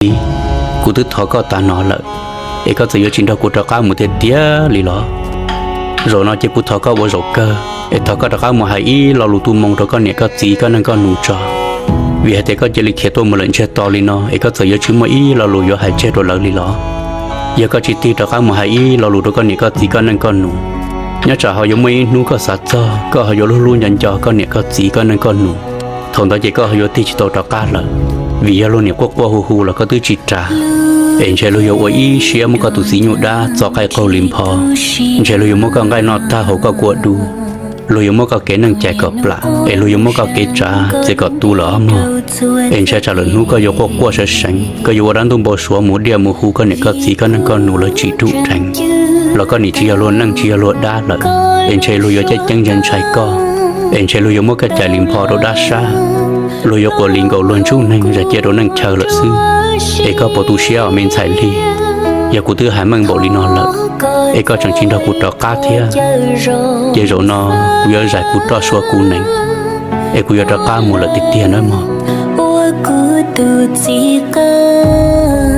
txiv, kuv twb thov koj tas no lawm, es koj txawm yuav tsis nrog kuv rov qab mus tiag tiag li los? Zaum no ces kuv thov koj ua zaum kawg, es thov koj rov qab mus hais ib lo lus tu moo rau koj niam koj txiv koj neej koj nus tso. Vim hais tias koj cia li khiav tuaj mus lawm ntsiag to li no, es koj txawm yuav tsis muaj ib lo lus yuav hais tseg rau lawv li los? Yog koj tsis tig rov qab mus hais ib lo lus rau koj niam koj txiv koj neej koj nus, nyob tsam ho yuav muaj ib hnub koj xav txog, koj ho yuav hlub hlub nco nco koj niam koj txiv koj neej koj nus, thaum ntawd ces koj ho yuav tig tsis tau rov qab lawm. Vim yog luag niam quaj quaj hu hu los koj twb tsis ras, es ntshe luag yuav ua ib siab muab koj tus txiv nyuj dab txo qaij qaug li npho. Ntshe luag yuav muab koj nqaij noj tag hauv koj kua dub, luag yuav muab koj kev neej cais kom plam, es luag yuav muab koj kev tsav txiav kom tu lawm ob mog. Es ntshai tsam lwm hnub koj yuav quaj quaj seev seev, koj yuav ua dab ntuj npau suav mus diaj mus hu koj niam koj txiv koj neej koj nus lawv tsis ruj dheev, los koj nim tsis yog luag neej tsis yog luag dab lawm. Es ntshe luag yuav ceeb ceeb ntshai ntshai koj, es ntshe luag yuav muab koj cais li npho rau dab sab, luag yuav quas li nkaus luag ntsuj neeg zam cia rau neej chaw lawm xwb. Es koj puas tu siab os me ntxhais Lig? Yog kuv twb hais meej npaum li no lawm, es koj tseem tsis nrog kuv rov qab thiab, ces zaum no kuv yuav zais kuv roj sua kuv neev, es kuv yuav rov qab mus lawm tiag tiag nawb mog. Ua kuv tus txiv qab